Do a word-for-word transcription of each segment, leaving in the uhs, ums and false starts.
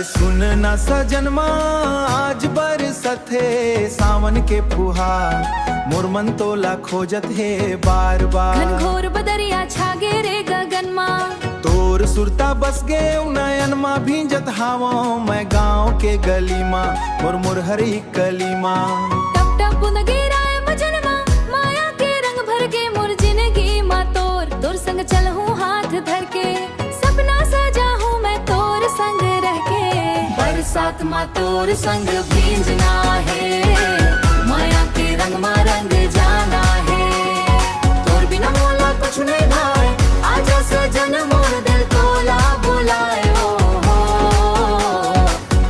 सुन ना सजनमा, आज बरसत हे सावन के फुहार, मोर मन तोला खोजत हे बार बार। घनघोर बदरिया छागे रे गगन मा। तोर सुरता बस गे नयन मा, भींजत हावों मैं गांव के गली मा, मोर मोर हरी कली मा। टप टप बूंद गिराए बजन मा, माया के रंग भर गे मोर जिंदगी मा। तोर तोर संग चलहूं हाथ धर के, सपना सजाहूं मैं तोर संग रह के। बरसात मा तोर संग भींजना हे, माया के रंग मा रंग जाना हे। तोर बिना मोला कुछ नहीं भाए, आजा सजन मोर दिल तोला बुलाए। ओ हो,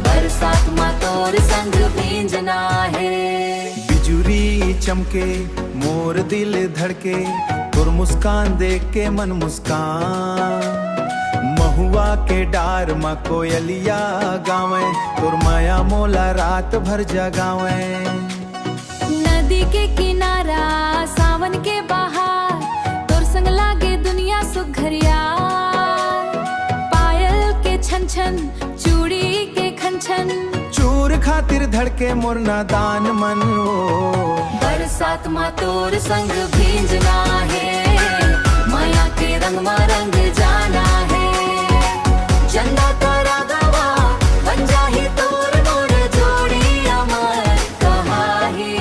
बरसात मा तोर संग भींजना हे। बिजुरी चमके, मोर दिल धड़के, तोर मुस्कान देख के मन मुस्कान। महुआ के डार मा कोयलिया गावे, तोर माया मोला रात भर जगावे। नदी के किनारा सावन के बहार, तोर संग लागे दुनिया सुघरिया। पायल के छन छन, चूड़ी के खन छन। चूर खातिर धड़के मोर नादान मन ओ। बरसात मा तोर संग भींजना हे, माया के रंग मा रंग जाना हे। चंदा तारा गवा, बन जाही तोर मोर जोड़ी अमर कहाही।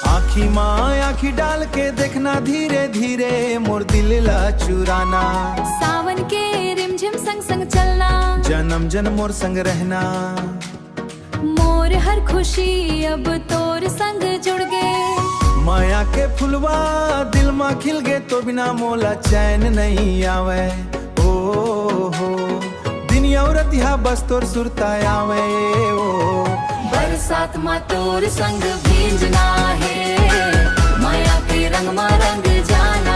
आँखी मा आँखी डाल के देखना, धीरे धीरे मोर दिल ला चुराना। सावन के रिमझिम संग संग चलना। जन्म जन्म मोर संग रहना। मोर हर खुशी अब तोर संग जुड़ गे। माया के फुलवा दिल मा खिल गे, तोर बिना मोला चैन नहीं आवे। ओ हो, दिन अउ रतिहा बस तोर सुरता आवे। ओ बरसात मा तोर संग भींजना हे, माया के रंग मा रंग जाना